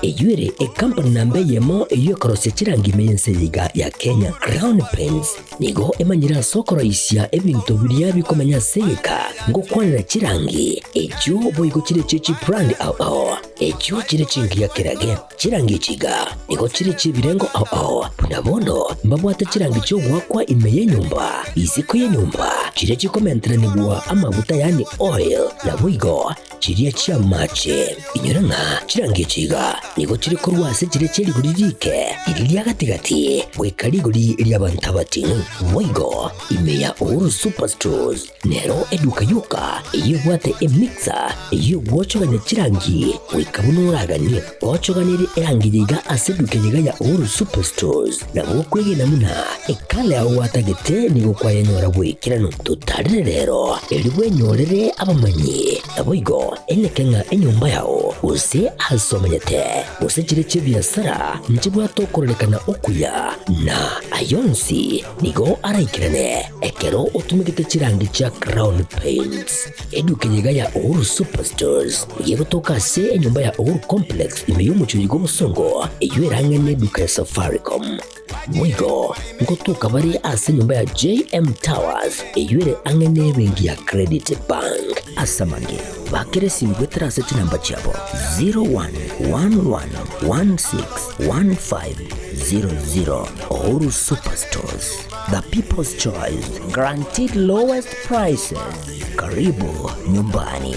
Eyio ere ekampani namba eyemo eyio ekorosia chirangi ime y'ense eye iga ya Kenya. Crown Paints nigo emanyire ase okoroisia ebinto biria bikomenya ase egeka ngokwanera chirangi echio boigo chire chie chibrand ao ao echio chire chingiya kerage. Chirangi echi iga nigo chire chi'ebirengo ao ao, buna bono mbabwate chirangi chi'ogoakwa ime y'enyomba, isiko y'enyomba, chiria chikomenteranigwa amaguta yaani oil, naboigo chiria chi'amache. Inyora ng'a chirangi echi iga nigo chire korwa ase chiria chie rigori riike, riria ria gati-gati, goika rigori ri'abanto abating'u. Boigo ime ya Uhuru Superstores Nero eduka yoka eyio ebwate emixer eyio egwochogania chirangi goika buna oraganie. Ochoganerie erangi eye iga ase eduka eye iga ya Uhuru Superstores. Nabo okwegena buna ekala yao gwatagete nigo kwayenyora bw'ekeranu. Totarere rero erio bwenyorere abamanyi. Naboigo eneke ng'a enyomba yao gose aase omenyete gose chire chi'ebiasara nchibwate okororekana okuya na ayonsi Nigo araikerane ekero otumegete chirangi chia Crown Paints. Eduka eye iga ya Uhuru Superstores nigo egotoka ase enyomba ya Uhuru Complex ime y'omochie oyo bw'obosongo eyio erang'e neduka ya Safaricom. Boigo ngotoka bare ase enyomba ya JM Towers eyio ere ang'e nebenki ya Credit Bank. Ase amange, bakera esimi goetera ase chinamba chiabo 0111161500. Uhuru Superstores, the people's choice, guaranteed lowest prices. Karibu nyumbani.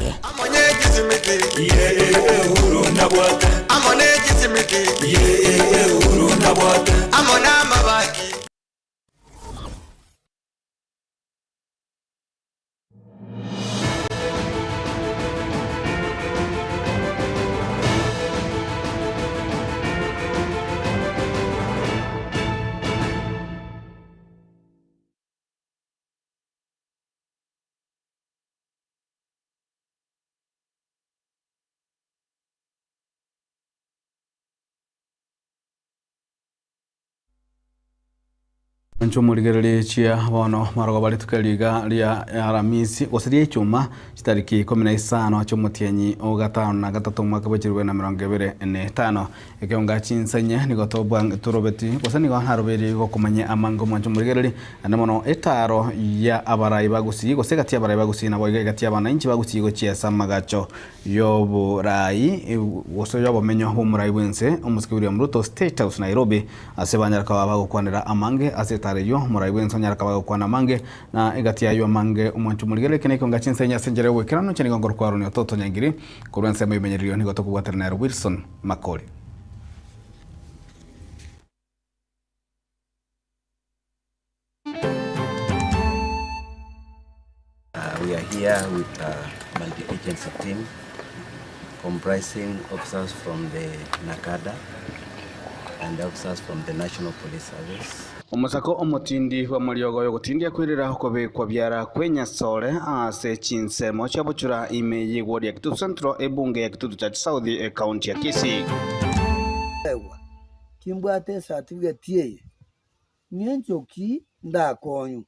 Inche omorigereria chia bono marogoba rituko eri iga ria Aramisi, gose ria Ichuma, chitariki ikomi na isano chi'omotienyi o gatano na gatato omwaka bwe chilifu bibere na emerongo ebere na etano. Ekeonga chinsa inye nigo tobwa torobeti gose nigo narobeiri gokomanyia amange omwancho omorigereria, naende mono etaaro ya abarai ba Gusii gose egati y'abarai ba Gusii naboigo egati y'abananchi ba Gusii gochia ase amagacho y'oborai gose y'obomenyo bw'omorai bw'ense omosike William Ruto State House Nairobi Ase banyare koba bagokwanera amange ase etara eyio, omorai bw'ense onyare koba agokwana amange, na egati y'ayio amange omwancho omorigererie eke nekio ngachinsa inye ase enchera y'ogoikeranu, inche nigo nkorokwa Aroni Ototo Nyangiri, korwa ensemo y'ebimenyererio nigo tokobwatana nere Wilson Makori. We are here with a multi-agency team comprising officers from the NACADA and officers from the National Police Service. Omosako omotindi bw'amariogo y'ogotindia kwerera okobekwa biara kw'enyasore ase chinsemo chia bochura ime y'igoro ya Kitutu Central, ebunge ya Kitutu Church South, ekaunti ya Kisii. Ewa, timbwate esatifiketi eye, ng'encho ki ndakonywe?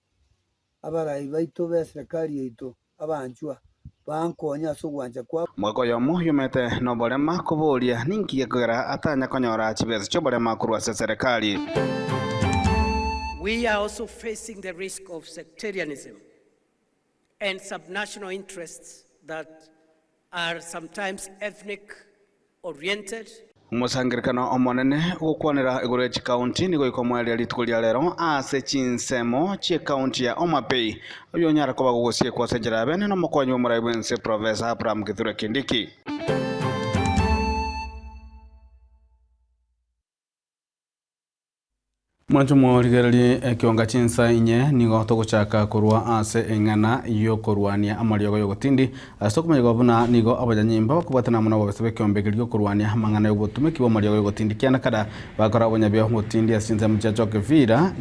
Abarai baito b'eserekari yaito abanchwa, bankonye ase ogwancha kwabo. Omogaka oyomo oyomete noborema koboria ninki gekogera atanya konyora chibesa chi'oborema korwa ase eserekari. We are also facing the risk of sectarianism and subnational interests that are sometimes ethnic oriented. Omosangererekano omonene ogokwanera igoro ye chikaunti nigo ikomoeria rituko ria rero ase chinsemo chi'ekaunti ya Homa Bay, oyio onyare koba gogosiekwa ase enchera ya bene nomokonyi bw'omorai bw'ense Professor Abraham Kithure Kindiki. Mwanche morigererie ekionga chinsa inye nigo togochaka korwa ase eng'ana y'okorwania amariogo y'ogotindi ase okomanyigwa buna nigo abanyanyimba bakobwatana amo nobobisa bw'ekeombe keria gi'okorwania amang'ana y'obotumeki bw'amariogo y'ogotindi kianda kada bakora obonyabi obotindi ase chinsemo chia Chokifira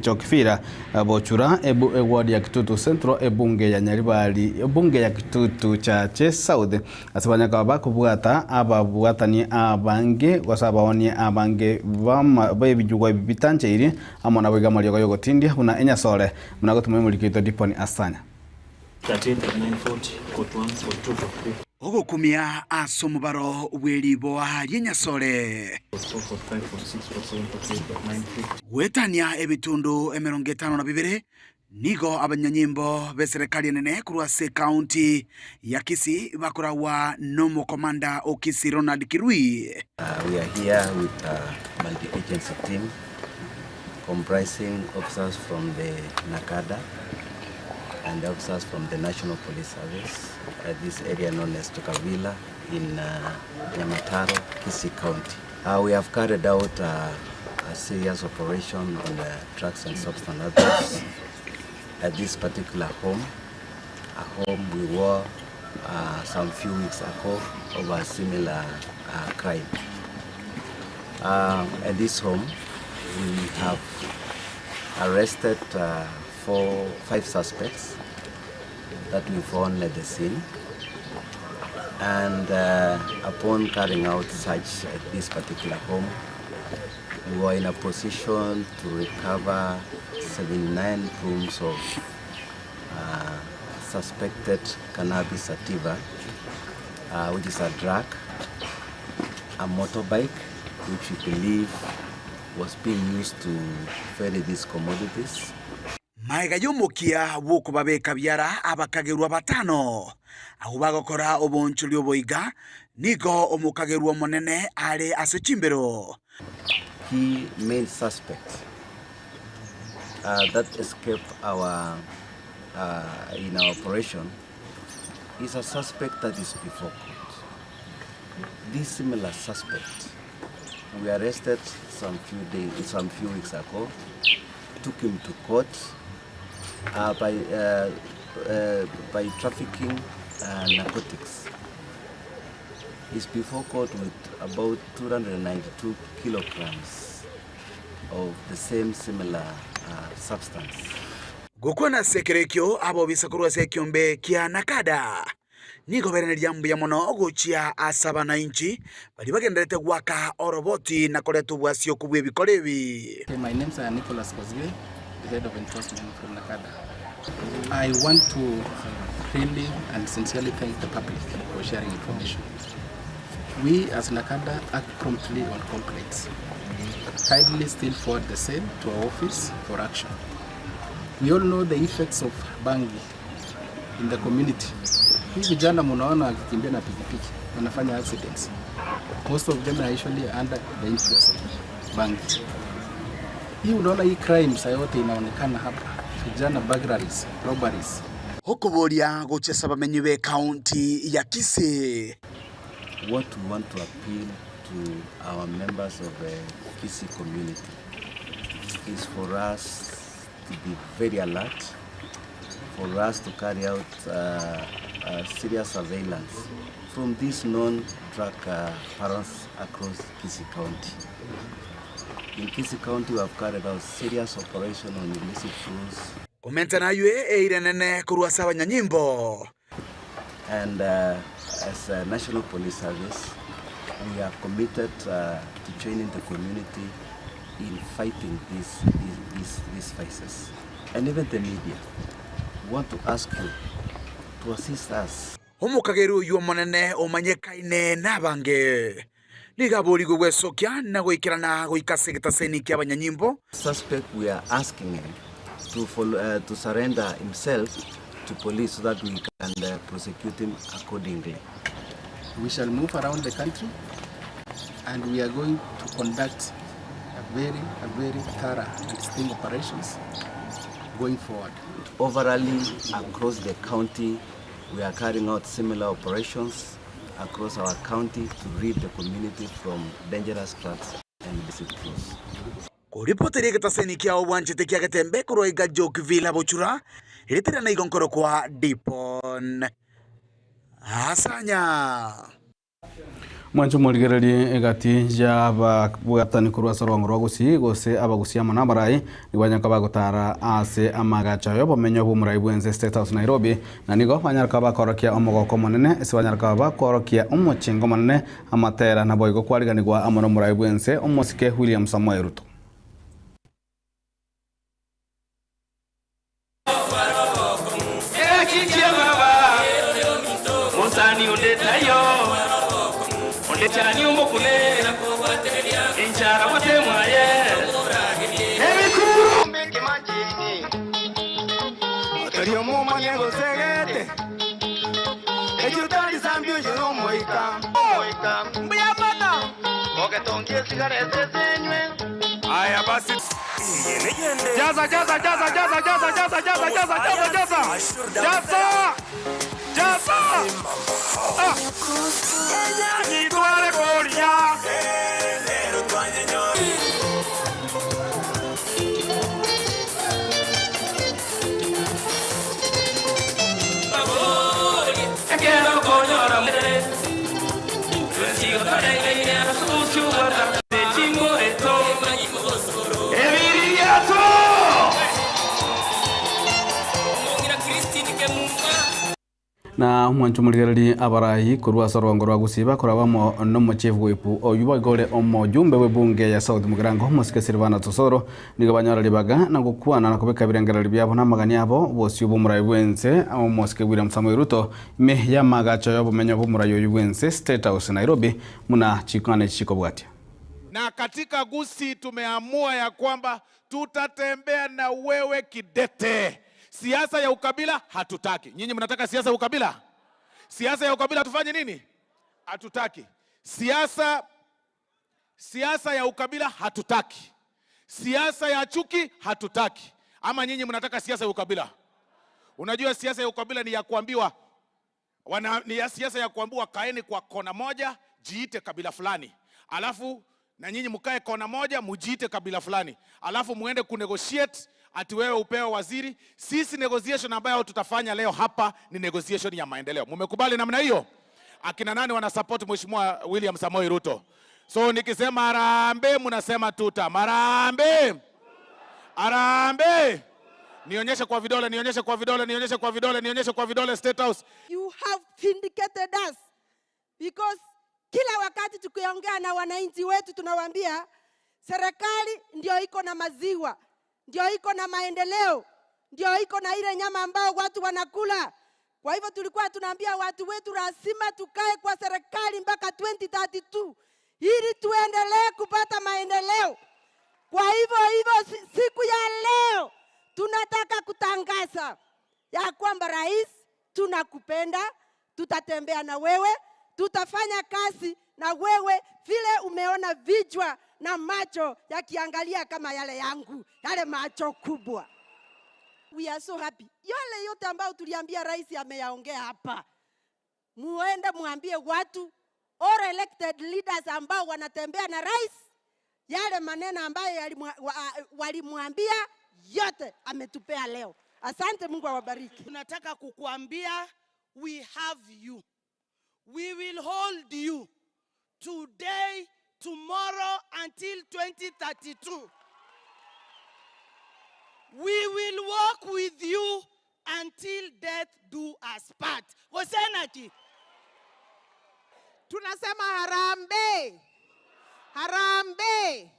Chokifira Bochura ebu eward ya Kitutu Central ebunge ya Nyaribari ebunge ya Kitutu Chache South Ase banyakaba bakobwata ababwatani abange, gose abaonia abange b'ebijugwa ebi bitancheiri, amo naboigo amariogo y'ogotindia buna enyasore, buna gotuma omoriki oito Diponi Asanya. 38, 39, 40, 41, 42, 43. Ogokumia ase omobaro bwe riboa ri'enyasore. 44, 45, 46, 47, 48, 49, 50. Goetania ebitundu emerongo etano na bibere nigo abanyanyimbo b'eserekari enene korwa ase ekaunti ya Kisii bakoragwa n'omokomanda o Kisii Ronald Kirui. We are here with a multi-agency team comprising officers from the NACADA and officers from the National Police Service at this area known as Tukavila in Nyamataro, Kisii County. We have carried out a serious operation on the drugs and substance abuse at this particular home, a home we were some few weeks ago over a similar crime. At this home, we have arrested 5 suspects that we found at the scene. And upon carrying out search at this particular home, we were in a position to recover 79 rooms of suspected cannabis sativa, which is a drug, a motorbike, which we believe was being used to ferry these commodities. Maega y'omokia bw'okobabeka biara abakagerwa batano, abwo bagokora obonchori oboiga, nigo omokagerwa omonene are ase chimbero. Key main suspect that escaped our in our operation is a suspect that is before court. This similar suspect we arrested some few days, some few weeks ago, took him to court by trafficking narcotics. He's before court with about 292 kilograms of the same similar substance. Gokwana ase ekero ekio abobisa korwa ase ekiombe kia Nakada nigo bereneria mbuya mono gochia ase abanainchi baria bagenderete goaka oroboti na koreta obwasioku bw'ebikoro ebi. Okay, my name is Nicholas Kosgei, the head of enforcement from NACADA. I want to really and sincerely thank the public for sharing information. We as NACADA act promptly on complaints. Kindly still forward the same to our office for action. We all know the effects of bangi in the community. Hii vijana munaona wakikimbia na pikipiki wanafanya accidents. Most of them are usually under the influence of bangi. Hii unaona hii crime saa yote inaonekana hapa. Vijana burglaries, robberies. Okoboria gochesa bamenyi be county ya Kisii. What we want to appeal to our members of the Kisii community is for us to be very alert, for us to carry out serious surveillance from these known drug barons across Kisii County. In Kisii County, we have carried out serious operation on illicit fruits. Komenta na yue eire nene korwa ase abanyanyimbo. And as a National Police Service, we are committed to joining the community in fighting these vices. And even the media, we want to ask you to assist us. Omokageru oyu omonene omanyekaine nabange. Niga borigwe gwesokia na goikerana goika ase egetaseni kia abanyanyimbo. Suspect, we are asking him to follow, to surrender himself to police so that we can prosecute him accordingly. We shall move around the country and we are going to conduct a very thorough and sting operations going forward. Overall, across the county, we are carrying out similar operations across our county to rid the community from dangerous drugs and illicit drugs. Kuripoteria egetaseni kia obwanchete kia Getembe korwa iga Jock Villa Bochura, ritera na igonkoro kwa Dipon Asanya. Mwancho morigererie egati ya ababwatani korwa ase orwango rwa Gusii gose abagusia amo na abarai nigo banyareka bagotara ase amagacho ayo bomenyo bwa omorai bwense State House Nairobi, na nigo banyareka bakorokia omogoko omonene ase banyareka bakorokia omochengo omonene amatera nabo igo kwariganigwa amo na omorai bwense omosike William Samoei Ruto. Jaza, jaza, jaza, jaza, jaza, jaza, jaza, jaza, jaza, jaza. Jaza. Jaza. Ah. Nitware koria. Na omwancho omorigereri abarai korwa ase orongo rwa Gusii bakora bamo na omochief whip oywo boigo omojumbe bw'ebunge ya South Mugirango omosike Silvanus Osoro nigo banyora ribaga na gokwana na kobeka ebirengereri biabo na amagani abo bosio bw'omorai bwense omosike William Samoei Ruto ime y'amagacho y'obomenyo bw'omorai oywo bwense State House Nairobi muna chikwana echi chikobwatia. Na katika Gusii tumeamua ya kwamba tutatembea na wewe kidete. Siasa ya ukabila hatutaki. Nyinyi mnataka siasa ya ukabila? Siasa ya ukabila tufanye nini? Hatutaki. Siasa siasa ya ukabila hatutaki. Siasa ya chuki hatutaki. Ama nyinyi mnataka siasa ya ukabila? Unajua siasa ya ukabila ni ya kuambiwa wana, ni ya siasa ya kuambiwa kaeni kwa kona moja, jiite kabila fulani, alafu na nyinyi mkae kona moja mujiite kabila fulani, alafu muende kunegotiate ati wewe upewe waziri. Sisi negotiation ambayo tutafanya leo hapa ni negotiation ya maendeleo. Mumekubali namna hiyo? Akina nani wana support Mheshimiwa William Samoei Ruto? So nikisema harambee, mnasema tuta. Harambee, harambee. Nionyeshe kwa vidole, nionyeshe kwa vidole, nionyeshe kwa vidole, nionyeshe kwa vidole State House. You have vindicated us because kila wakati tukiongea na wananchi wetu tunawaambia serikali ndio iko na maziwa, ndio iko na maendeleo, ndio iko na ile nyama ambao watu wanakula. Kwa hivyo tulikuwa tunaambia watu wetu lazima tukae kwa serikali mpaka 2032 ili tuendelee kupata maendeleo. Kwa hivyo hivyo siku ya leo tunataka kutangaza ya kwamba rais, tunakupenda, tutatembea na wewe, tutafanya kazi na wewe vile umeona vichwa na macho yakiangalia kama yale yangu, yale macho kubwa. We are so happy. Yale yote ambayo tuliambia rais ameyaongea hapa, muende muambie watu all elected leaders ambao wanatembea na rais, yale maneno ambayo walimwambia yote ametupea leo. Asante, Mungu awabariki. Tunataka kukuambia we have you. We will hold you today, tomorrow until 2032. We will walk with you until death do us part. Hosanaki. Tunasema harambee, harambee.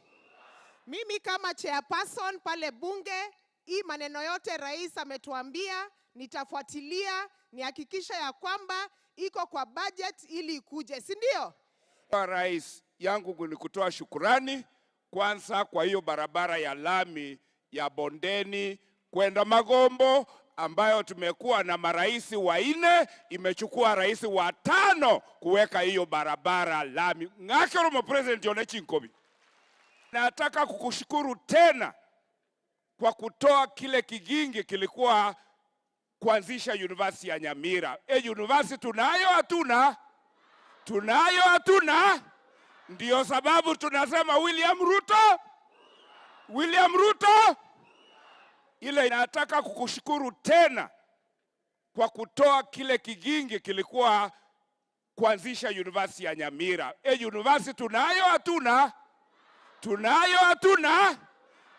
Mimi kama chairperson pale bunge, hii maneno yote rais ametuambia, nitafuatilia nihakikisha ya kwamba iko kwa budget ili ikuje, si ndio? Rais yangu ni kutoa shukurani kwanza kwa hiyo barabara ya lami ya bondeni kwenda Magombo ambayo tumekuwa na marais wanne, imechukua rais wa tano kuweka hiyo barabara lami. Ng'akero President Yone Chinkobi. Nataka kukushukuru tena kwa kutoa kile kigingi kilikuwa kuanzisha university ya Nyamira. E, university tunayo hatuna? Tunayo hatuna? Ndio sababu tunasema William Ruto, William Ruto. Ile nataka kukushukuru tena kwa kutoa kile kigingi kilikuwa kuanzisha university ya Nyamira. E, university tunayo hatuna? Tunayo hatuna?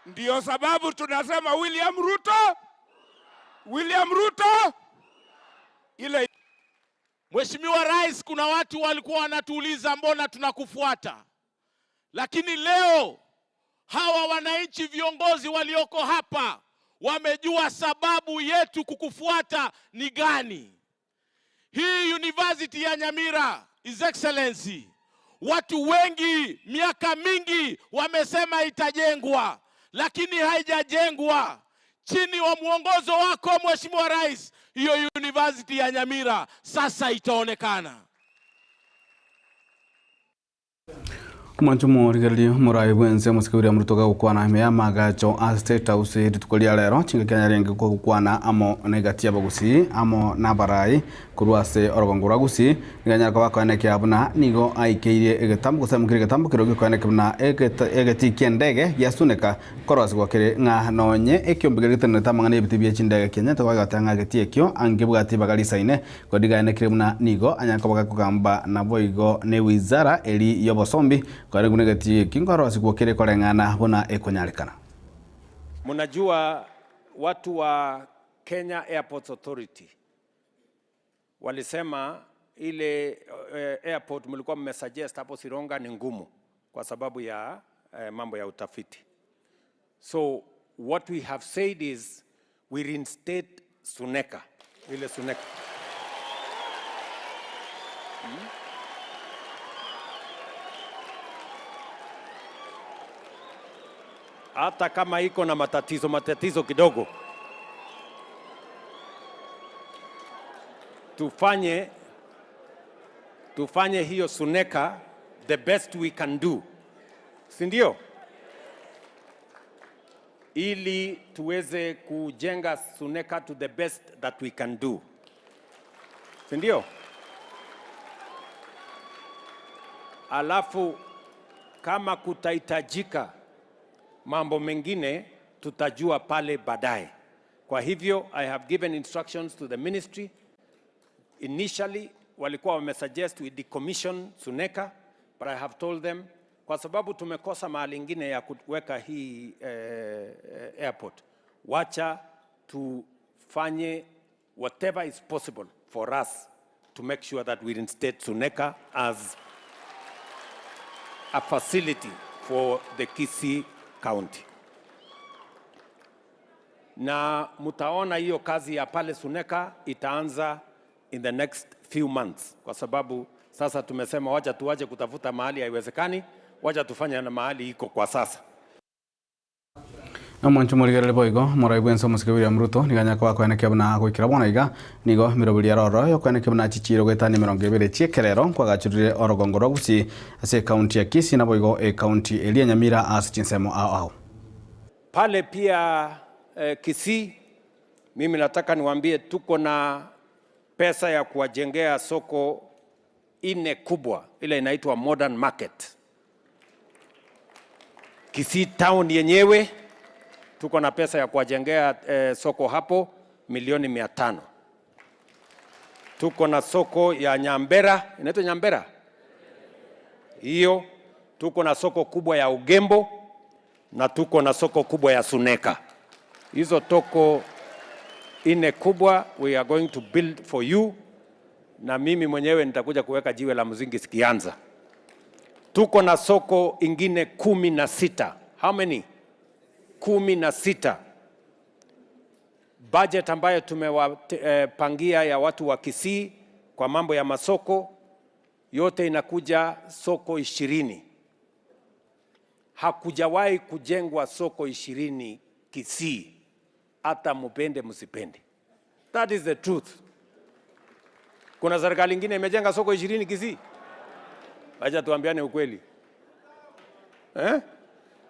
Ndio sababu tunasema William Ruto, William Ruto. Ile Mheshimiwa Rais, kuna watu walikuwa wanatuuliza mbona tunakufuata, lakini leo hawa wananchi viongozi walioko hapa wamejua sababu yetu kukufuata ni gani. Hii university ya Nyamira, His Excellency, Watu wengi miaka mingi wamesema itajengwa, lakini haijajengwa. Chini wa mwongozo wako Mheshimiwa Rais, hiyo university ya Nyamira sasa itaonekana. Omwancho omorigereria omorai bwense omosike William Ruto gagokwana ime y'amagacho a State House rituko ria rero chingaki anyarenge gokwana amo na egati y'abagusii amo na abarai korwa ase orogongo rwa Gusii nigo anyare koba akoenekia buna nigo aikeirie egetambo gose aimokirie egetambo keria gekoenekia buna egetii ki'endege giasuneka Korosigwa kere ng'a nonye ekiombe keria getenenerete amang'ana y'ebiti bie chindege kianyete koba ng'a egetii ekio angebwati ibaga risaine, korigaenekire buna nigo anyare koba gakogamba naboigo ne wizara eri y'obosombi, korende buna egetii eki nkorosigwa kere koreng'ana buna ekonyarekana. Mnajua watu wa Kenya Airports Authority walisema ile airport mlikuwa mmesuggest hapo Sironga ni ngumu kwa sababu ya mambo ya utafiti. So what we have said is we reinstate Suneka, ile Suneka. Hata kama iko na matatizo matatizo kidogo, tufanye hiyo Suneka the best we can do, si ndio? Ili tuweze kujenga Suneka to the best that we can do, si ndio? Alafu kama kutahitajika mambo mengine tutajua pale baadaye. Kwa hivyo I have given instructions to the ministry. Initially walikuwa wamesuggest we decommission Suneka, but I have told them kwa sababu tumekosa mahali ingine ya kuweka hii airport, wacha tufanye whatever is possible for us to make sure that we reinstate Suneka as a facility for the Kisii County. Na mtaona hiyo kazi ya pale Suneka itaanza in the next few months, kwa sababu sasa tumesema wacha tuache kutafuta mahali haiwezekani, wacha tufanye na mahali iko kwa sasa. Omwancho morigereri boigo, omorai bwense omosike William Ruto nigo anyare koba akoenekia buna goikera bono iga, nigo emeroberi ere ororo yokoenekia buna chichiiro goetania emerongo ebere chi'ekerero nkwagachorire orogongo rwa Gusii ase ecounty ya Kisii naboigo ecounty eria ya Nyamira ase chinsemo ao ao. Pale pia Kisii, mimi nataka niwaambie tuko na pesa ya kuwajengea soko ine kubwa, ile inaitwa Modern Market. Kisii town yenyewe tuko na pesa ya kuwajengea soko hapo milioni mia tano. Tuko na soko ya Nyambera, inaitwa Nyambera hiyo. Tuko na soko kubwa ya Ugembo na tuko na soko kubwa ya Suneka. Hizo toko ine kubwa we are going to build for you, na mimi mwenyewe nitakuja kuweka jiwe la msingi sikianza. Tuko na soko ingine 16. How many? 16. Budget ambayo tumewapangia ya watu wa Kisii kwa mambo ya masoko yote inakuja soko 20. Hakujawahi kujengwa soko 20 Kisii, hata mupende msipende. That is the truth. Kuna serikali ingine imejenga soko 20 Kisii? Acha tuambiane ukweli.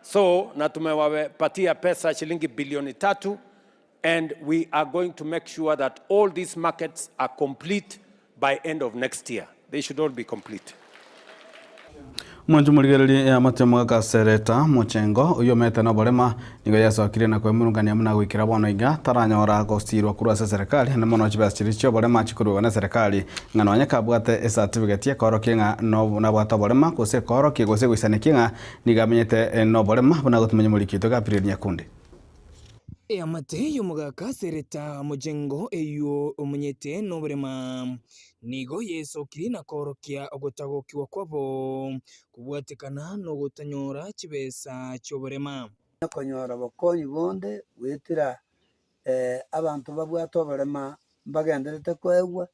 So, na tumewapatia pesa shilingi bilioni 3, and we are going to make sure that all these markets are complete by end of next year. They should all be complete. Mwancho morigereria ya matemo gakasereta mochengo oyo omete na oborema nigo yasokire na kwemurungania muna goikera bono iga taranyora gosirwa korwa ase serikali naende mono chibesa chiria chia oborema chikorwegwa na serikali ng'a nonye kabwate ecertificate ekorokia ng'a nabwate oborema gose ekorokia gose goisanekia ng'a nigo amenyete na oborema buna gotumenya omoriki oito Gabriel Nyakundi. Eamate y'omogaka Sereta Mojengo eyio omonyete noborema nigo yesokirie na koorokia ogotagokigwa kwabo kobwatekana nogotanyora chibesa chi'oborema. Konyora bokonyi bonde goetera abanto babwate oborema mbagenderete koegwa,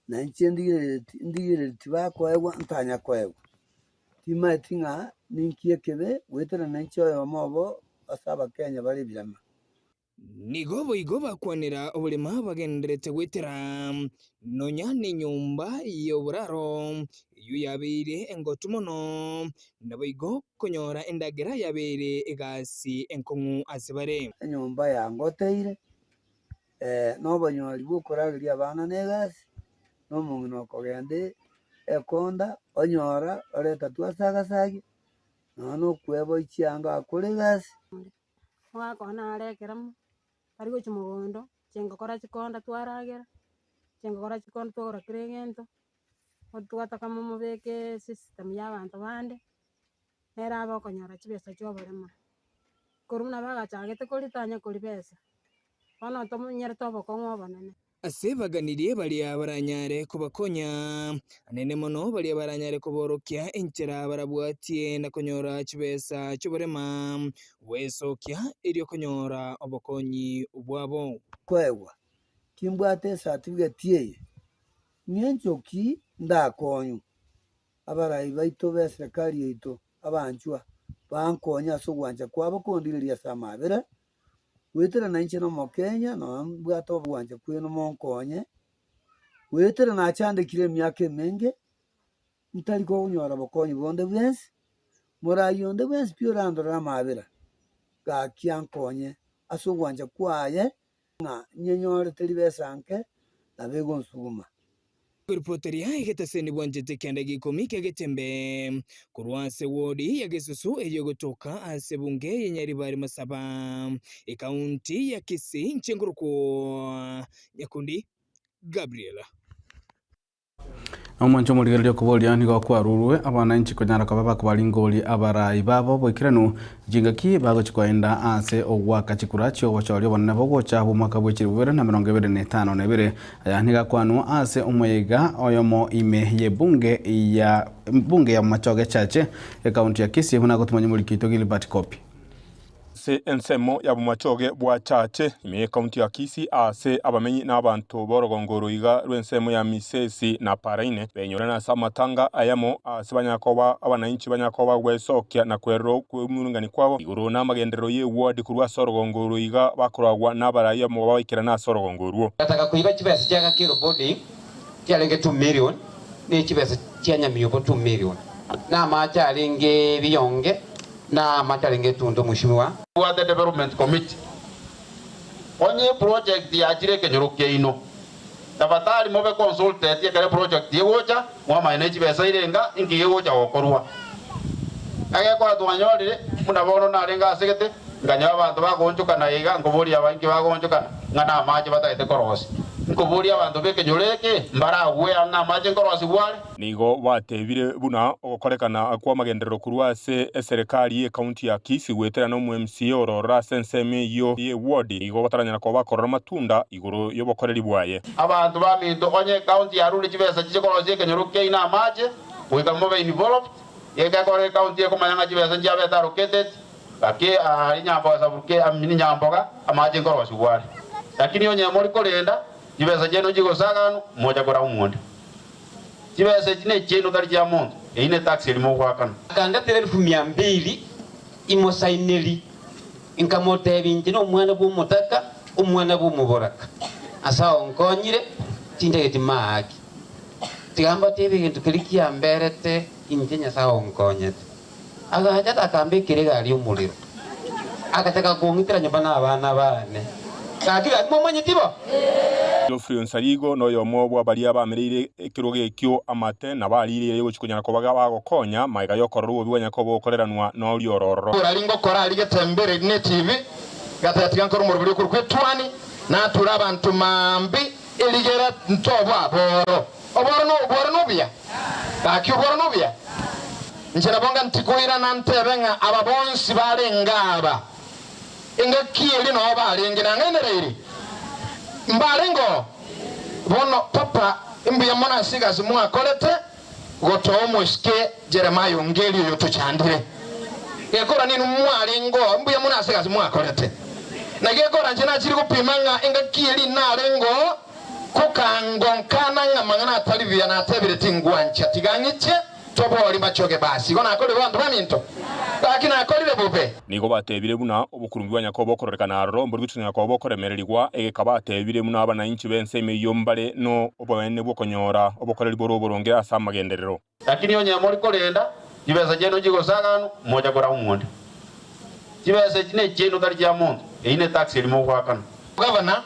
na inche ndigerereti ndigerereti bakoegwa ntanya koegwa. Timaeti ng'a ninki ekebe goetera nainche oyomo obo ase Abakenya bare ebirama. Nigo boigo bakwanera oborema bagendererete goetera nonya nenyomba y'oboraro eyio yabeire engotu mono, naboigo konyora endagera yabeire egasi enkong'u ase bare. Enyomba yangoteire, na obonyori bw'okorageria abana na egasi, na omong'ina okogenda ekonda, onyora oreta twasagasagia, nonya na okweboyia chianga akore egasi. Omogaka one nare ekeremo, tari gochia mogondo, chingokora chikonda twaragera, chingokora chikonda twagora kera egento, twataka momobeke esystem ya abanto bande, nere abe okonyora chibesa chia oboremo. Korwa buna bagachagete koria tanya koria besa, bono tomonyerete obokong'u obonene. Ase baganirie baria baranyare kobakonya, anene mono baria baranyare koborokia enchera barabwatie na konyora chibesa chi'oborema, gwesokia erio konyora obokonyi bwabo. Koegwa, timbwate esatifiketi eye, ng'encho ki ndakonywe? Abarai baito b'eserekari yaito abanchwa bankonye ase ogwancha kwabo kondigereria ase amabera, Goetera nainche nomokenya, nonya mbwate obwancha kwenu monkonye, goetera nachandekire emiaka emenge, ntari konyora bokonyi bonde bwensi, morai onde bwensi pi orandorere amabera, gaki ankonye ase ogwancha kwaye ng'a nyenyorete ribesa nke, nabo egonsuguma. Koripoteria egetaseni bwanchete kianda gia ikomi kia Getembe korwa ase wodi ya Gesusu eyio egotoka ase ebunge ya Nyaribari Masaba, ekaunti ya Kisii inche nkorokwa Nyakundi Gabriel. Omonche omorigereria okoboria nigo kwarurwe abananchi konyara koba bakobaringoria abarai babo boikeranu chingaki bagochi koenda ase ogwaka chikura chiobochori obonene bogocha bw'omwaka bwe 2022. Aya nigo akwanwa ase omoyega oyomo ime y'ebunge ya bunge ya Bomachoge Chache ekaunti ya Kisii buna agotumanya omoriki oito Gilbert Kopi. Ase ensemo ya Bomachoge bwa Chache, ime y'ekaunti ya Kisii ase abamenyi na abanto b'orogongo oro iga rw'ensemo ya Misesi na Paraine benyorana ase amatanga ayamo ase banyara koba abananchi banyara koba gwesokia na kwerora okwemurungania kwabo igoro namagenderero y'eward korwa ase orogongo oro iga bakoragwa nabarai amo babaikerana ase orogongo orwo. Gataka koiba chibesa chia Gakero Boarding chiarenge 2 million, ne chibesa chia Nyamiobo 2 million, na amache arenge biyonge, na amache arenge etundo Mheshimiwa. Tobwate development committee, onye eproject yachire ekenyoro kiaino, tafadhali mobe consulted ekero eproject egocha, mwamanya ne chibesa irenga, inki gegocha gokorwa. Egekora twanyorire, buna bono narenge asegete, nkanyora abanto bagoonchokana iga, nkoboria aba inki bagoonchokana, ng'a namache batagete korosia. Nkoboria abanto b'ekenyoro eke, mbaragwe ang'e amache nkorosigwa are? Nigo batebire buna ogokorekana kw'amagenderero korwa ase eserekari y'ekaunti ya Kisii goetera na omo-MCA ororo ase ensemo eyio y'eward nigo bataranyara koba bakorora amatunda igoro y'obokoreri bwaye. Abanto baminto, onye ekaunti yarure chibesa chiche korosia ekenyoro kiaino amache, goika mobe involved, gekekora ekaunti ekomanya ng'a chibesa nchiabete allocated, gaki aria Nyamboga Sabuke, amini Nyamboga, amache nkorosigwa are. Lakini onye mori korenda, chibesa chiaino nchigosaganwa, mocha korau onde. Chibesa echi nechiaino tari chia monto, eyio netax eria mogoakana. Akandatera elfu mia mbili imosaineri, nkamotebia inche nomwana bw'omotaka, omwana bw'omoboraka, ase ao nkonyire, tintageti maaki. Tiga mbatebie egento keria kiamberete inche Nyasae onkonyete. Agacha akambekera egari y'omorero, agachaka kong'itera nyomba na abana baane. Gaki gaki momanyeti bo? Geoffrey Onsarigo noyomo bwa baria bamereire ekerogo ekio amate na bariire erio gochia konyara koba bagokonya magega y'okorora obobe bwanyara koba bogokoreranwa noria ororo. Orari ngokora aria getembere nechibi, gateba tiga nkore omoroberi okorokwa etuani, nature abanto maambia erigera ntoboa boro. Oboro nobworo nobuya? Gaki obworo nobuya? Inche nabo nga ntikoirana ntebe ng'a aba bonsi barenge aba, engaki eria nao barenge, nang'ainereiri, mbarenge oo. Bono papa, mbuya mono ase egasi mwakorete gotoa omosike Jeremia ongeri oyo tochandire. Gekora ninwe mwarenge oo, mbuya mono ase egasi mwakorete. Na gekora inche nachire gopima ng'a engaki eria narenge oo, Kokango nkana ng'a amang'ana atari buya natebire tingwancha, tiga ng'iche. Tobori machoge basi, igo nakorire abanto baminto, gaki nakorire bobe. Nigo batebire buna obokurumbi bwa Nyakobo bokororekana aroro mbori gochia Nyakobo bokoremererigwa, egeka batebire buna abanainchi b'ense emeyio mbare noboene bw'okonyora obokoreri bore oboronge ase amagenderero. Lakini onye mori korenda chibesa chiaino chigosaganwa, mocha korama omonde. Chibesa echi nechiaino tari chia monto, eyio netax eria mogoakana. Gavana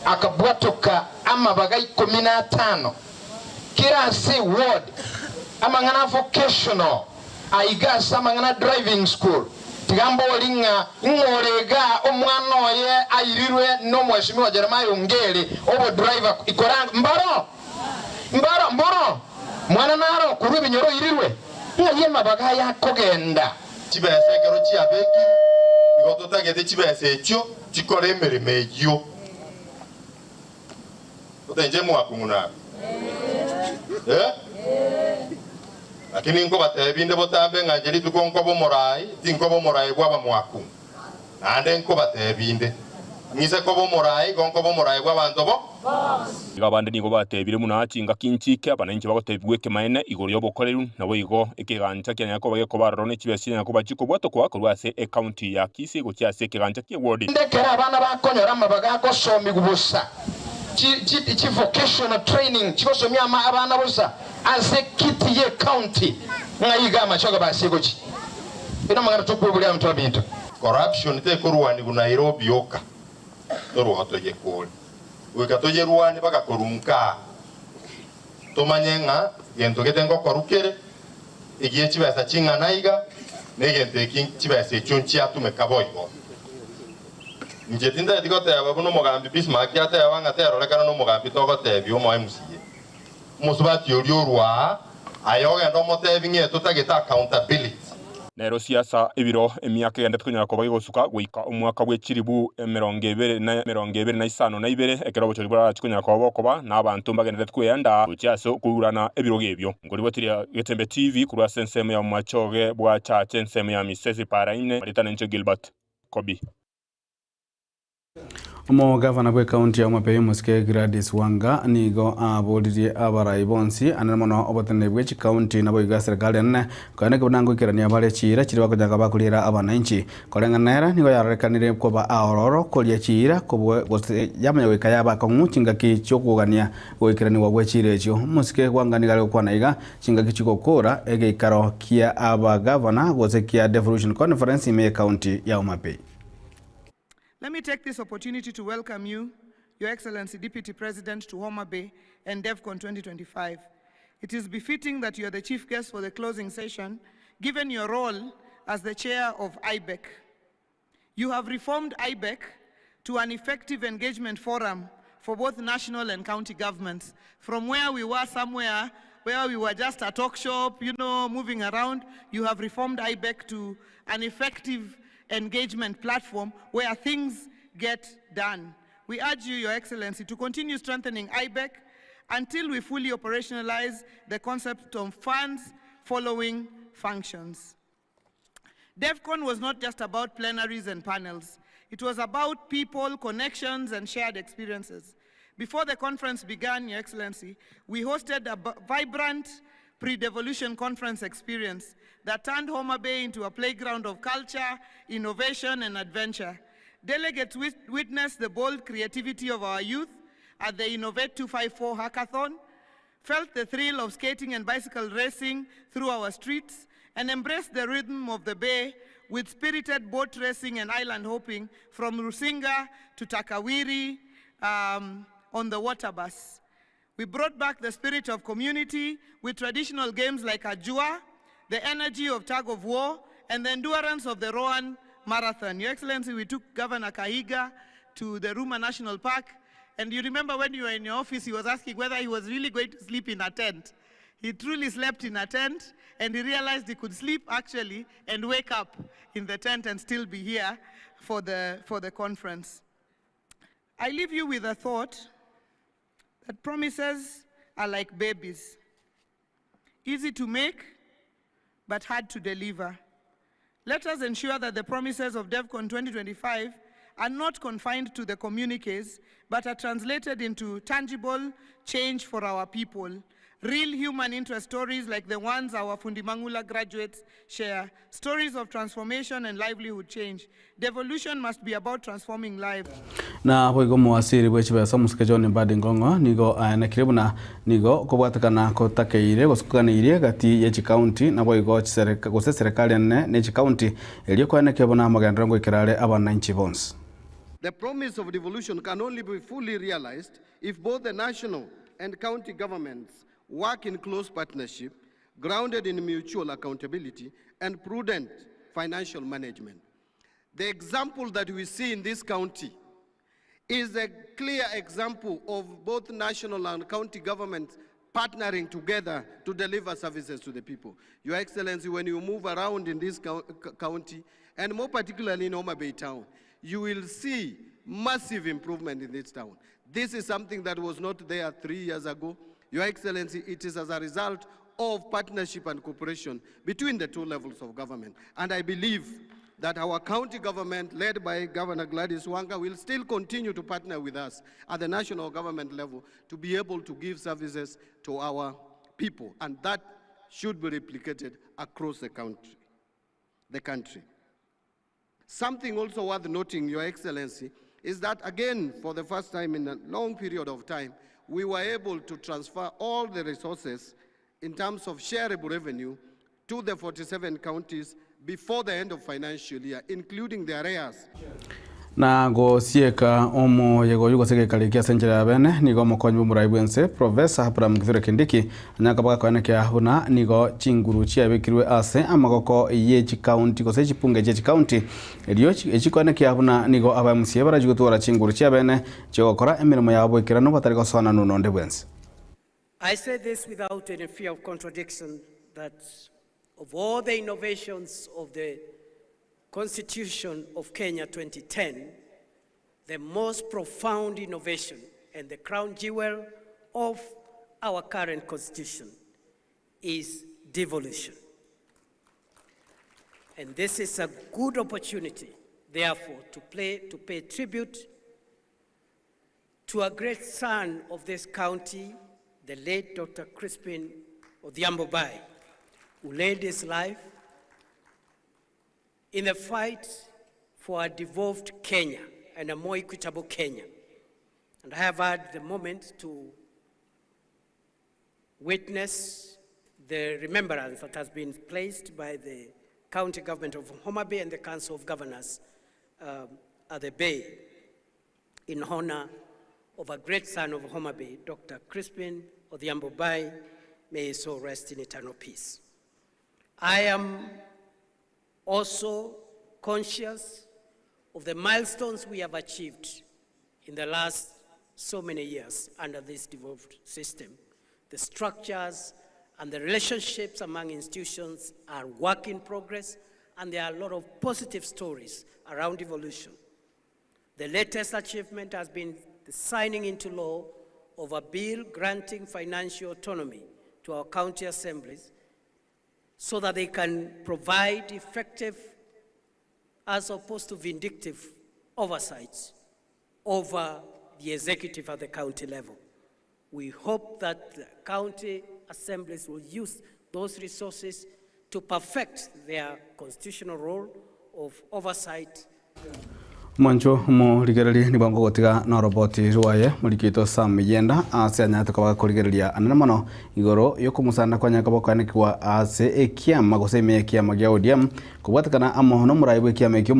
akabwatoka amabaga ikomi na atano kera ase eward, amang'ana a vocational aiga ase amang'ana a driving school. Tiga mbori ng'a ing'ore iga omwana oye airirwe nomweshimiwa Jeremiah Ongeri obodriver ikora mbaro mbaro mboro mwana naro korwa ebinyoro oirirwe ng'ai amabaga aya akogenda. Chibesa ekero chiabekirwe, nigo totagete chibesa echio chikore emeremo eyio. Totenche mwakong'u naro? Eh? Lakini nkobatebia inde botambe ng'a inche rituko nkoba omoraai, tinkoba omoraai bw'abamwakong'u. Naende nkobatebia inde, ng'ise koba omoraai, igo nkoba omoraai bw'abanto bo. Igo abande nigo batebire buna chingaki nchike abananchi bagotebigwa ekemaene igoro y'obokoreru, naboigo ekegancha kianyare koba gekoba aroro ne chibesa chianyare koba chikobwatokwa korwa ase ecounty ya Kisii gochia ase ekegancha ki'ewodi. Rende ekero abana bakonyora amabaga agosomigwa bosa, chi vocational training chigosomia abana bosa ase kiti ye county, ng'a iga amachoge basie gochia. Ere amang'ana tokweboria abanto baminto. Corruption tekorwanigwa Nairobi yoka, torwao toyekore. Goika toyerwanie mpaka korwa nkaa, tomanye ng'a gento gete ngokorwa kere, egie chibesa ching'ana iga, na egento eki chibesa echio nchiatumeka boigo. Inche tintageti goteba buna omogambi Bismarck ateba ng'a terorekana nomogambi togotebia omo MCA. Omosubati oria orwa aa, aye ogende omotebi ng'a totagete accountability. Nero siasa ebiro emiaka egenderete konyara koba gegosuka goika omwaka bwe chilifu 25 na 72 ekero obochori borarache konyara koba bokoba na abanto mbagendererete kweyanda gochia ase okourana ebirogo ebio. Nkoribotiria Getembe TV korwa ase ensemo ya Bomachoge bwa Chache ensemo ya Misesi Paraine Maritana inche Gilbert Kobi. Omogavana bw'ekaunti ya Homa Bay omosike Gladys Wanga nigo aboririe abarai bonsi anene mono oboteneneri bwe chikaunti naboigo eserikali enene koenda buna ngoikerania bare chiira chiria bakonyaka bakoriera abananchi. Koreng'ana nere nigo yarorekanire koba aororo koria chiira kobua gose yamanya goika yaba akong'u chingaki chiokogania goikeranigwa gwe chiira echio. Omosike Wanga nigo are gokwana iga chingaki chigokora egeikaro kia abagavana gose kia Devolution Conference ime y'ekaunti ya Homa Bay. Let me take this opportunity to welcome you, Your Excellency Deputy President, to Homa Bay and DevCon 2025. It is befitting that you are the chief guest for the closing session, given your role as the chair of IBEC. You have reformed IBEC to an effective engagement forum for both national and county governments. From where we were somewhere, where we were just a talk shop, you know, moving around, you have reformed IBEC to an effective engagement platform where things get done. We urge you, Your Excellency, to continue strengthening IBEC until we fully operationalize the concept of funds following functions. DEVCON was not just about plenaries and panels. It was about people, connections, and shared experiences. Before the conference began, Your Excellency, we hosted a vibrant pre-devolution conference experience that turned Homa Bay into a playground of culture, innovation, and adventure. Delegates witnessed the bold creativity of our youth at the Innovate 254 Hackathon, felt the thrill of skating and bicycle racing through our streets, and embraced the rhythm of the bay with spirited boat racing and island hopping from Rusinga to Takawiri on the water bus. We brought back the spirit of community with traditional games like Ajua, the energy of tug of war, and the endurance of the Roan Marathon. Your Excellency, we took Governor Kahiga to the Ruma National Park, and you remember when you were in your office, he was asking whether he was really going to sleep in a tent. He truly slept in a tent, and he realized he could sleep actually and wake up in the tent and still be here for the conference. I leave you with a thought that promises are like babies, easy to make, but hard to deliver. Let us ensure that the promises of DevCon 2025 are not confined to the communiques, but are translated into tangible change for our people. Real human interest stories like the ones our Fundi Mangula graduates share, stories of transformation and livelihood change. Devolution must be about transforming lives. Na boigo omowasiri bwe chibesa omosike John Mbadi Ngong'o nigo aenekire buna nigo okobwatekana kotakeire gose koganeirie gati ye chikaunti naboigo chisereka gose eserekari enene ne chikaunti erio koenekia buna amagenderero ngoikera are abananchi bonsi. The promise of devolution can only be fully realized if both the national and county governments work in close partnership, grounded in mutual accountability and prudent financial management. The example that we see in this county is a clear example of both national and county governments partnering together to deliver services to the people. Your Excellency, when you move around in this county, and more particularly in Homa Bay town, you will see massive improvement in this town. This is something that was not there 3 years ago. Your Excellency, it is as a result of partnership and cooperation between the two levels of government. And I believe that our county government, led by Governor Gladys Wanga, will still continue to partner with us at the national government level to be able to give services to our people. And that should be replicated across the country. The country. Something also worth noting, Your Excellency, is that again, for the first time in a long period of time, we were able to transfer all the resources in terms of shareable revenue to the 47 counties before the end of financial year, including the arrears. Na gosieka omoyega oyio gose gekari kia ase enchera ya bene nigo omokonyi bw'omorai bwense Professor Abraham Kithure Kindiki anyaka bagakoenekia buna nigo chinguru chiabekirwe ase amagoko ye chikaunti gose chipunge chia chikaunti erio echikoenekia buna nigo aba MCA barachi gotwara chinguru chia bene chiogokora emirimo yabo boikeranu batari gosona nononde bwense. I say this without any fear of contradiction that of all the innovations of the Constitution of Kenya 2010, the most profound innovation and the crown jewel of our current constitution is devolution. And this is a good opportunity, therefore, to pay tribute to a great son of this county, the late Dr. Crispin Odhiambo Bai, who laid his life in the fight for a devolved Kenya and a more equitable Kenya. And I have had the moment to witness the remembrance that has been placed by the county government of Homa Bay and the Council of Governors at the Bay in honor of a great son of Homa Bay, Dr. Crispin Odhiambo Bai. May his soul rest in eternal peace. I am also conscious of the milestones we have achieved in the last so many years under this devolved system. The structures and the relationships among institutions are work in progress, and there are a lot of positive stories around devolution. The latest achievement has been the signing into law of a bill granting financial autonomy to our county assemblies so that they can provide effective, as opposed to vindictive, oversight over the executive at the county level. We hope that the county assemblies will use those resources to perfect their constitutional role of oversight. Mwancho morigereria nigo ngogotiga na roboti rwaye morikito Sam Yenda ase anyate koba korigereria anene mono igoro yokomusanda kwanya koba kwanekwa ase ekiama gose ime ekiama gia ODM kobwatekana amo nomorai bwa ekiama ekio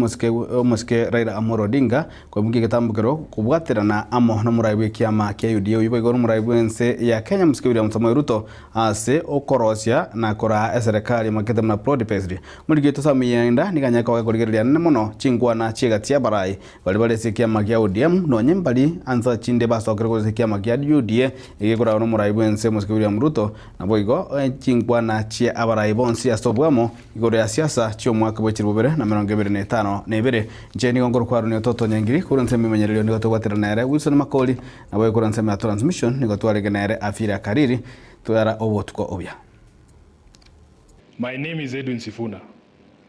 omosike Raila Amolo Odinga kwebukia egetambukero kobwaterana amo nomorai bwa ekiama kia UDA oyo boigo nomorai bwense ya Kenya mosike William Samoei Ruto ase okorosia na koraa eserekari makete muna broad based. Morikito Sam Yenda niga anyare koba korigereria anene mono chingwana chiegati abarai bari bari ase ekiama gia ODM nonye mbari ansa chinde basokere gose ekiama gia UDA egekoragwo nomorai bwense mosike William Ruto naboigo chingwana chia abarai bonsi ase obwamo igoro ya siasa chi'omwaka bwa echiri bobere na 25 na ibere. Inche nigo nkorokwarwa ni Ototo Nyangiri korwa ensemo emenyererio nigo tobwatera nere Wilson Makori naboigo korwa ensemo ya transmission nigo twarenge nere Afira Kariri twara obotuko obia. My name is Edwin Sifuna.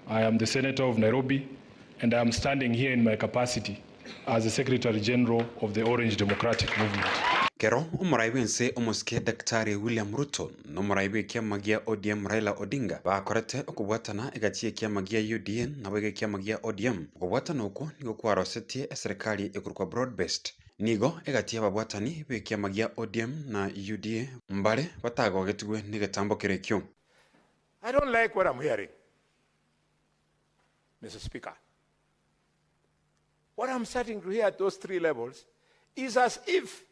I am the Senator of Nairobi, and I am standing here in my capacity as the Secretary General of the Orange Democratic Movement. Kero omorai bw'ense omosike Daktari William Ruto na omorai bw'ekiama gia ODM Raila Odinga bakorete okobwatana egati y'ekiama gia UDA naboigo ekiama gia ODM. Okobwatana okwo nigo kwarosetie eserekari ekorokwa Broad Based. Nigo egati y'ababwatani b'ekiama gia ODM na UDA mbare batagogetigwe negetambo kerekio. I don't like what I'm hearing, Mr. Speaker. What I'm starting to hear at those three levels is as if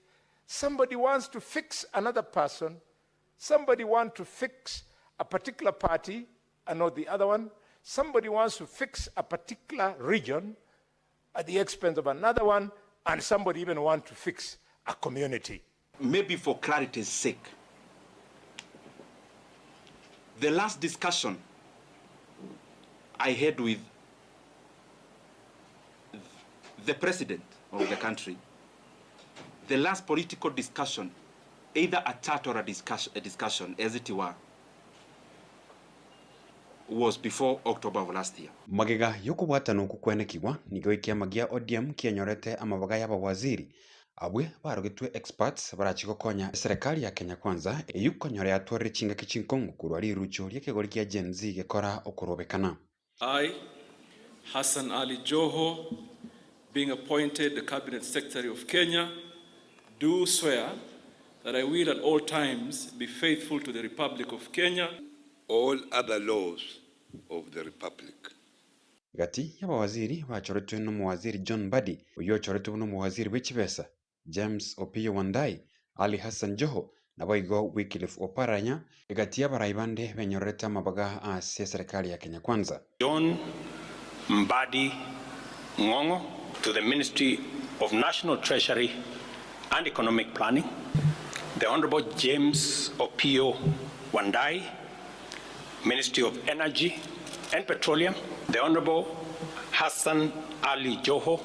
somebody wants to fix another person, somebody wants to fix a particular party and not the other one, somebody wants to fix a particular region at the expense of another one, and somebody even wants to fix a community. Maybe for clarity's sake, the last discussion I had with the president of the country, the last political discussion, either a chat or a discussion, as it were, was before October of last year. Magega y'okobwatana okwo kwenekigwa, nigo ekiama gia ODM kienyorete amabaga y'abawaziri abwe barogetwe experts barachi gokonya eserekari ya Kenya Kwanza eywo konyora yatwarire chingaki chinkong'u korwa rirucho ri'ekegori kia Gen Z gekora okorobekana. I, Hassan Ali Joho, being appointed the Cabinet Secretary of Kenya, do swear that I will at all times be faithful to the Republic of Kenya. All other laws of the Republic. Gati y'abawaziri bachoretwe n'omowaziri John Mbadi oywo ochoretwe buna omowaziri bw'echibesa, James Opiyo Wandayi, Ali Hassan Joho naboigo Wycliffe Oparanya egati y'abarai bande benyorerete amabaga ase eserekari ya Kenya Kwanza. John Mbadi Ngongo to the Ministry of National Treasury and Economic Planning, the Honorable James Opiyo Wandayi, Ministry of Energy and Petroleum, the Honorable Hassan Ali Joho,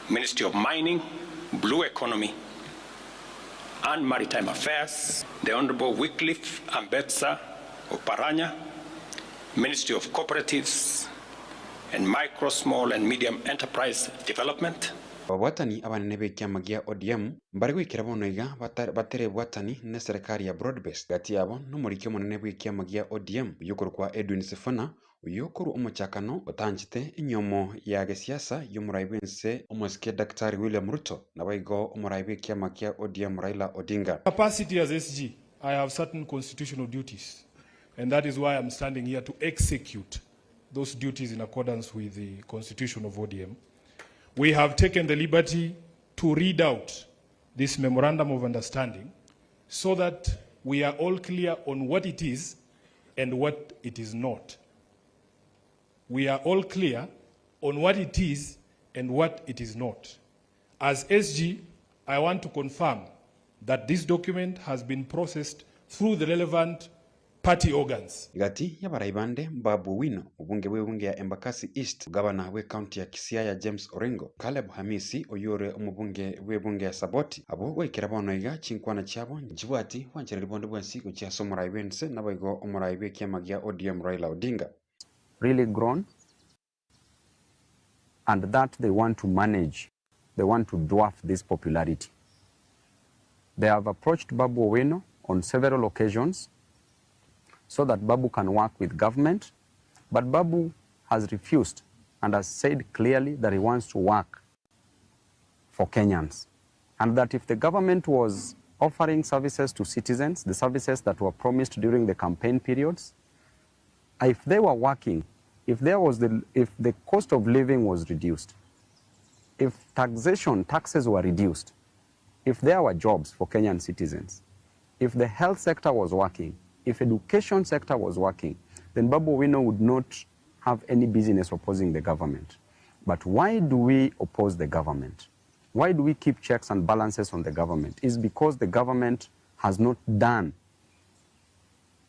Ministry of Mining, Blue Economy and Maritime Affairs, the Honorable Wycliffe Ambetsa Oparanya, Ministry of Cooperatives and Micro, Small and Medium Enterprise Development, Ababwatani abanene b'ekiama gia ODM mbare goikera bono iga baterebwatani na eserekari ya Broad Based gati yabo nomoriki omonene bw'ekiama gia ODM oywo okorokwa Edwin Sifuna oywo okorwa omochakano otanchete enyomo ya gesiasa y'omorai bw'ense omosike Daktari William Ruto naboigo omorai bw'ekiama kia ODM Raila Odinga. Capacity as SG, I have certain constitutional duties, and that is why I'm standing here to execute those duties in accordance with the constitution of ODM. We have taken the liberty to read out this memorandum of understanding so that we are all clear on what it is and what it is not. We are all clear on what it is and what it is not. As SG, I want to confirm that this document has been processed through the relevant party organs. Gati y'abarai bande Babu Owino obunge bw'ebunge ya Embakasi East, gavana bwe county ya Kisiaya James Orengo, Caleb Hamisi oyore omobunge bw'ebunge ya Saboti abo goikera bono iga chinkwana chiabo nchibwati bwanchereri bonde bwensi gochia ase omorai bwense naboigo omorai bw'ekiama gia ODM Raila Odinga. Really grown, and that they want to manage, they want to dwarf this popularity. They have approached Babu Owino on several occasions so that Babu can work with government, but Babu has refused and has said clearly that he wants to work for Kenyans, and that if the government was offering services to citizens, the services that were promised during the campaign periods, if they were working, if the cost of living was reduced, if taxes were reduced, if there were jobs for Kenyan citizens, if the health sector was working, if education sector was working, then Babu Owino would not have any business opposing the government. But why do we oppose the government? Why do we keep checks and balances on the government? It's because the government has not done,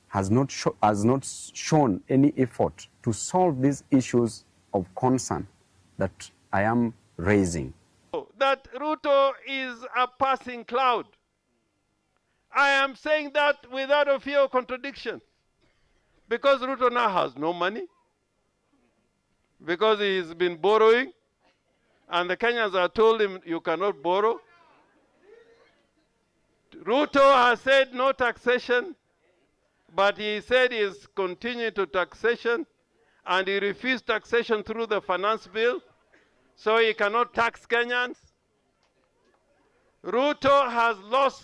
has not, has not shown any effort to solve these issues of concern that I am raising. That Ruto is a passing cloud. I am saying that without a fear of contradiction. Because Ruto now has no money, because he's been borrowing, and the Kenyans are told him you cannot borrow. Ruto has said no taxation, but he said he is continuing to taxation, and he refused taxation through the finance bill, so he cannot tax Kenyans. Ruto has lost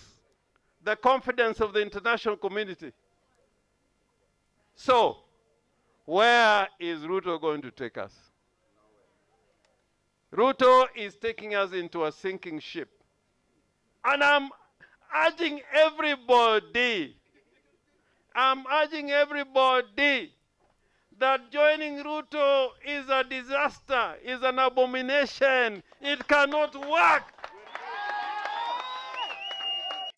the confidence of the international community. So, where is Ruto going to take us? Ruto is taking us into a sinking ship. And I'm urging everybody, I'm urging everybody that joining Ruto is a disaster, is an abomination. It cannot work.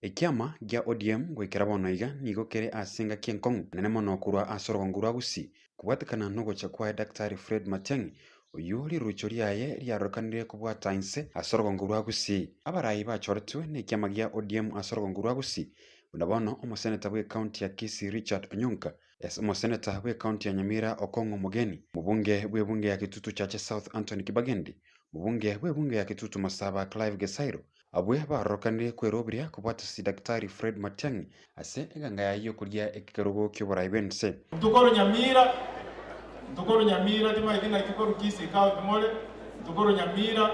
Ekiama gia ODM goikera bono iga nigo kere ase engaki enkong'u nene mono korwa ase orogongo rwa Gusii kobwatekana na ogocha kwaye Daktari Fred Matiang'i oywo rirucho riaye riarorekanire kobwata inse ase orogongo rwa Gusii. Abarai bachoretwe na ekiama gia ODM ase orogongo rwa Gusii buna bono omoseneta bwe ekaunti ya Kisii Richard Onyonka, omoseneta bwe ekaunti ya Nyamira Okong'o Omogeni, omobunge bwe ebunge ya Kitutu Chache South Anthony Kibagendi, omobunge bwe ebunge ya Kitutu Masaba Clive Gesairo, Abwe barorokanire kweroberia kobwatisia Daktari Fred Matiang'i ase eganga yaye y'okoria ekerogo ki'oborai bw'ense. Ntokorwa Nyamira, ntokorwa Nyamira, timaeti naki korwa Kisii County more, ntokorwa Nyamira,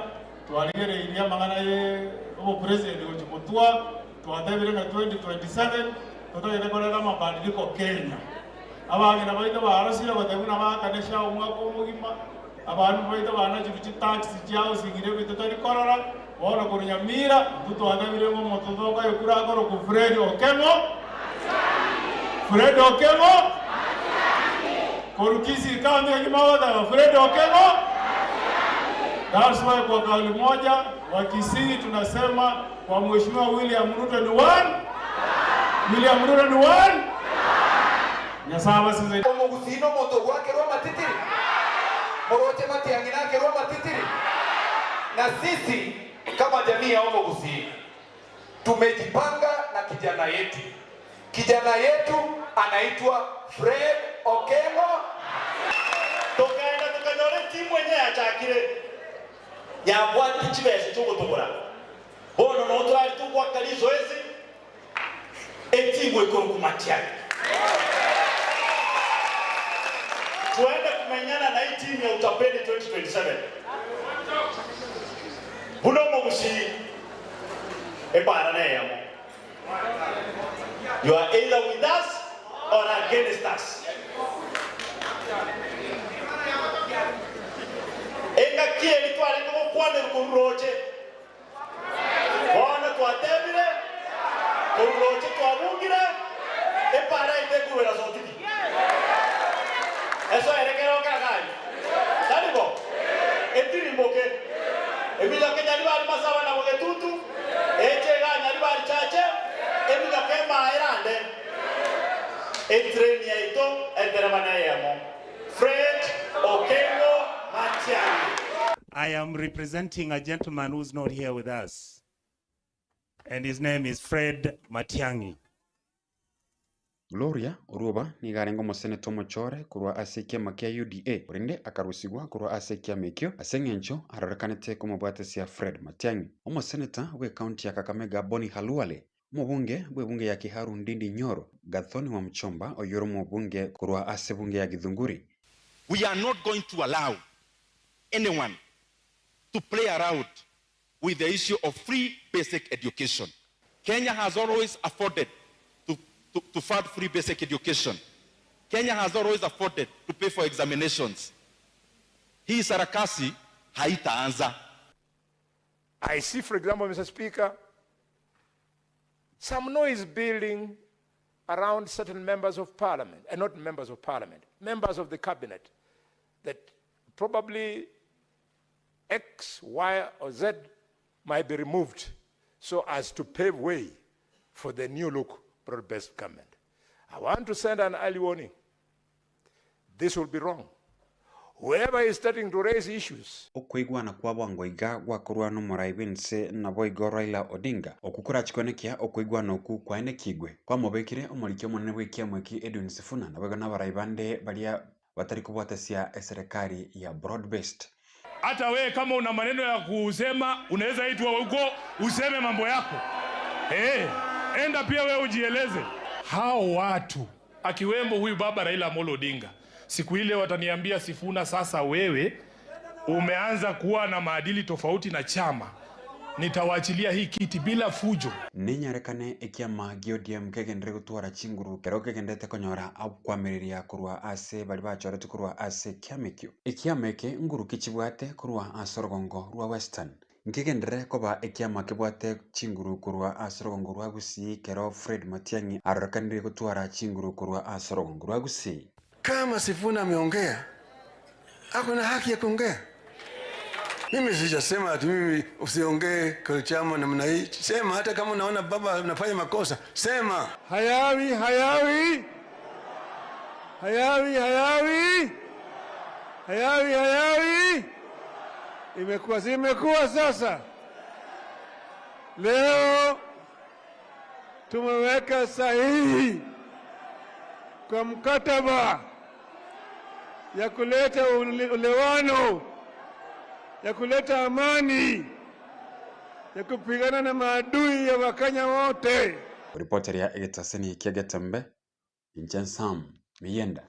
twarigereirie amang'ana ye obopresident gochia motwa, twatebire ng'a 2027 totagete koreta amabadiliko Kenya. Abang'ina baito barosire goteba buna baakane SHA omwaka omogima, Abandu baito banachirwe chitax chia housing ebinto tari korora, bono korwa Nyamira intwe twatebire ng'a omonto tokoyekura akorokwa Fred Okeng'o, Fred Okeng'o, korwa Kisii County engima ogoteba Fred Okeng'o. That's why kwa kauli moja Wakisii tunasema kwa Mheshimiwa William Ruto ni one, William Ruto ni one. Nyasaye abasesenie. Omogusii nomonto ogwakerwa amatitiri, moroche matiang'i nakerwe amatitiri. Na sisi kama jamii ya Omogusii tumejipanga na kijana yetu. Kijana yetu anaitwa Fred Okengo. Tokagenda tokanyora etimu enye yachakire yabwate chibesa chi'ogotogora. Bono noo torare togoaka rizoezi, etimu ekorokwa Matiang'i. Twende kumenyana na etimu ya utapeli 2027. Buna omogusii, ebara neyemo. You are either with us or against us. Engaki eri twarenge gokwanerwa korwa roche, bono twatebire, korwa roche twabungire, epara yaito ekorwera sotiki. Esoere kera okagari. Tari bo? Etirimboke. Eminyoko enyaribari masaba na bogetutu, eche iga nyaribari chache, eminyoko emaa erande. Etrain yaito etereba neyemo. Fred Okengo Matiang'i. I am representing a gentleman who's not here with us, and his name is Fred Matiang'i. Gloria Orwoba nigo arenge omoseneta omochore korwa ase ekiama kia UDA korende akarusigwa korwa ase ekiama ekio ase eng'encho arorekanete komobwatesia Fred Matiang'i. Omoseneta bw'ecounty ya Kakamega Boni Khalwale, omobunge bw'ebunge ya Kiharu Ndindi Nyoro, Gathoni Wamuchomba oyore omobunge korwa ase ebunge ya Githunguri, We are not going to allow anyone to play around with the issue of free basic education. Kenya has always afforded to, to, to fund free basic education. Kenya has always afforded to pay for examinations. Hii sarakasi haitaanza. I see, for example, Mr. Speaker, some noise building around certain members of parliament, and not members of parliament, members of the cabinet, that probably X, Y, or Z might be removed so as to pave way for the new look broad-based government. I want to send an early warning. This will be wrong. Whoever is starting to raise issues Okoigwana kwa bwango iga gwakorwa nomorai bw'ense naboigo Raila Odinga okwo korachikonekia okoigwana okwo kwaenekigwe kwamobekire omoriki omonene bw'ekiama eki Edwin Sifuna naboigo nabarai bande baria batari kobwatesia eserekari ya broad based. Hata wewe kama una maneno ya kusema unaweza itwa huko useme mambo yako. Eh. Enda pia wewe ujieleze. Hao watu akiwemo huyu baba Raila Amolo Odinga, siku ile wataniambia Sifuna, sasa wewe umeanza kuwa na maadili tofauti na chama, nitawaachilia hii kiti bila fujo. Ninyarekane ekiama gia ODM kegenderere gotwara chinguru kero kegenderete konyora okwamireria korwa ase baria bachoretwe korwa ase ekiama ekio. Ekiama eke nguru ki chibwate korwa ase orogongo rwa Western. Nkegenderere koba ekiama kebwate chinguru korwa ase orogongo rwa Gusii kero Fred Matiang'i arorekanire gotwara chinguru korwa ase orogongo rwa Gusii. Kama Sifuna ameongea, ako na haki ya kuongea. Mimi sijasema ati mimi usiongee kwa chama namna hii. Sema hata kama unaona baba anafanya makosa, sema. Hayawi, hayawi, hayawi, hayawi, hayawi, hayawi. Imekuwa si imekuwa sasa. Leo tumeweka sahihi kwa mkataba ya kuleta ulewano, ya kuleta amani, ya kupigana na maadui ya Wakenya wote. Oripoteria egetaseni kia Getembe, inche Sam Miyenda.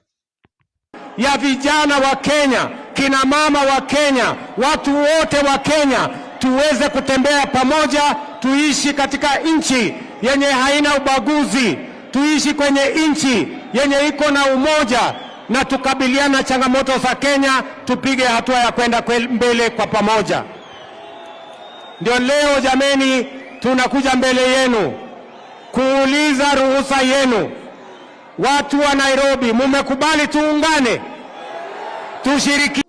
ya vijana wa Kenya, kina mama wa Kenya, watu wote wa Kenya tuweze kutembea pamoja, tuishi katika nchi yenye haina ubaguzi, tuishi kwenye nchi yenye iko na umoja na tukabiliana changamoto za Kenya, tupige hatua ya kwenda mbele kwa pamoja. Ndio leo jameni, tunakuja mbele yenu kuuliza ruhusa yenu. Watu wa Nairobi, mumekubali tuungane, tushiriki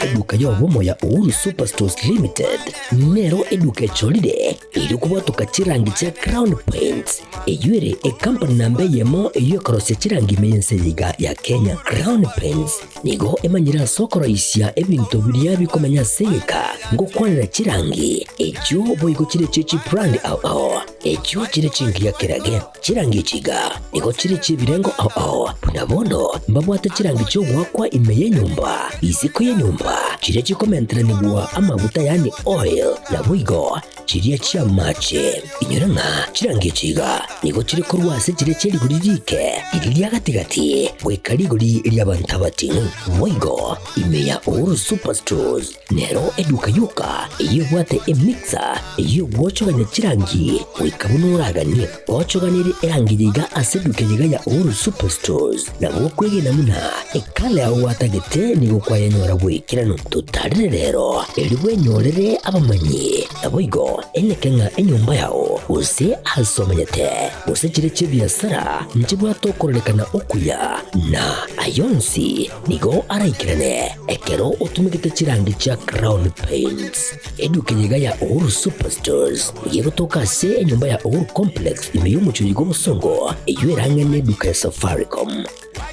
Eduka y'obomo ya Uhuru Superstores Limited nero eduka echorire eri okobwatoka chirangi chia Crown Paints eywo ere ecompany namba eyemo eywo ekorosia chirangi ime y'ense eye iga ya Kenya. Crown Paints nigo emanyire ase okoroisia ebinto biria bikomenya ase egeka ngokwanera chirangi echio boigo chire chie chibrand ao ao echio chire chingiya kerage. Chirangi echi iga nigo chire chi'ebirengo ao ao, buna bono mbabwate chirangi chi'ogoakwa ime y'enyomba, isiko y'enyomba, chiria chikomenteranigwa amaguta yaani oil, naboigo chiria chi'amache. Inyora ng'a chirangi echi iga nigo chire korwa ase chiria chie rigori rike, riria ria gati-gati, goika rigori ri'abanto abating'u. Boigo ime ya Uhuru Superstores nero eduka yoka eyio ebwate emixer eyio egwochogania chirangi goika buna oraganie. Gochoganirie erangi eye iga ase eduka eye iga ya Uhuru Superstores, nabo okwegena buna ekala yao gwatagete nigo kwayenyora bwaikeranu. Totarire rero erio bwenyorere abamanyi, naboigo eneke ng'a enyomba yao gose ase omenyete gose chire chi'ebiasara nchibwate okororekana okuya, na ayonsi nigo araikerane ekero otumegete chirangi chia Crown Paints. Eduka eye iga ya Uhuru Superstores nigo egotoka ase enyomba ya Uhuru Complex ime y'omochie bw'obosongo eyio ere ang'e neduka ya Safaricom.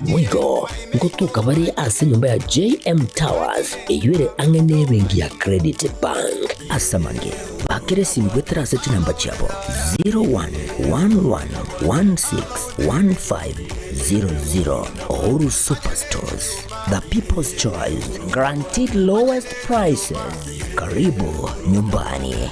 Boigo ngotoka bare ase enyomba ya JM Towers eyio ere ang'e nebenki ya Credit Bank. Ase amange, bakera esimi goetera ase chinamba chiabo 0111161500. Uhuru Superstores, the people's choice, guaranteed lowest prices. Karibu nyumbani.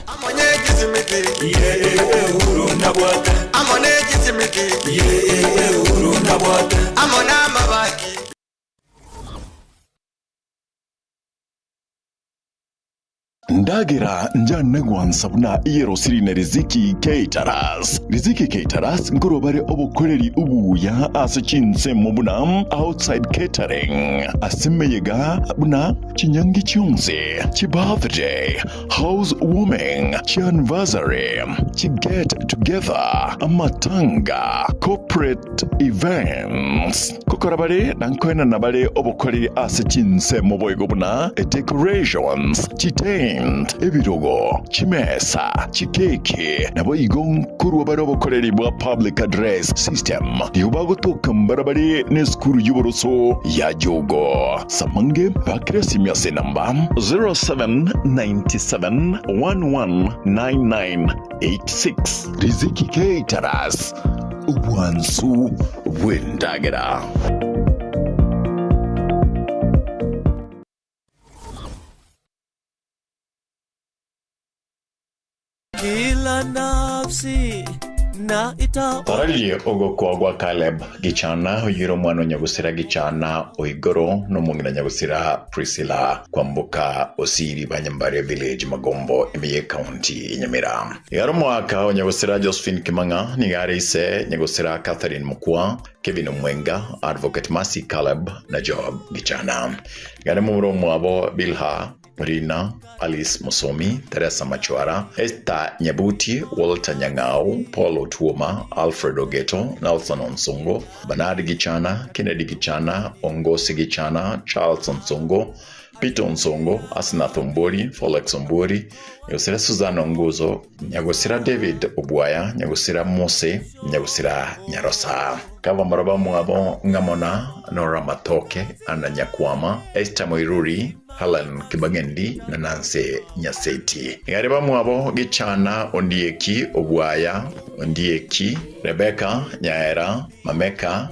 Ndagera njane gwansa buna eyerosiri na Riziki Caterers. Riziki Caterers nkorwa bare obokoreri obuya ase chinsemo buna outside catering, ase emeyega buna chinyangi chionsi, chi birthday, house warming, chi anniversary, chi get together, amatanga, corporate events. Ngokora bare na nkoenana bare obokoreri ase chinsemo boigo buna decorations, chi tent, Paint, ebirogo, chimesa, chikeki, naboigo nkorwa bare obokoreri bwa Public Address System. Nigo bagotoka mbarabare nesukuru y'oboroso ya Jogo. Samange bakire esimi ase enamba 0797 119986. Riziki Caterers, obwansu bw'endagera. Kila nafsi na ita Torarie ogokwa gwa Caleb Gichana, oyio ore omwana o nyagusira Gichana o igoro, na omong'ina nyagusira Priscilla Kwamboka Osiri ba Nyambare Village, Magombo, ime y'Ecounty ya Nyamira. Iga are omoaka o nyagusira Josephine Kimang'a, nigo are ise nyagusira Catherine Mokua, Kevin Omwenga, Advocate Mercy Caleb na Job Gichana. Iga are momura omwabo Bilha Rina, Alice Mosomi, Teresa Machwara, Esther Nyabuti, Walter Nyang'au, Paul Otuoma, Alfred Ogeto, Nelson Onsongo, Bernard Gichana, Kennedy Gichana, Ongosi Gichana, Charles Onsongo, Peter Onsongo, Asnath Ombori, Folex Ombori, Nyagosira Susan Onguzo, Nyagosira David Obwaya, Nyagosira Mose, Nyagosira Nyarosa. Kabamura bamwabo ng'amona Nora Matoke, Anna Nyakwama, Esther Moiruri, Helen Kibagendi na Nancy Nyaseti. Nigo are bamwabo Gichana Ondieki Obwaya, Ondieki, Rebecca Nyaera, Mameka,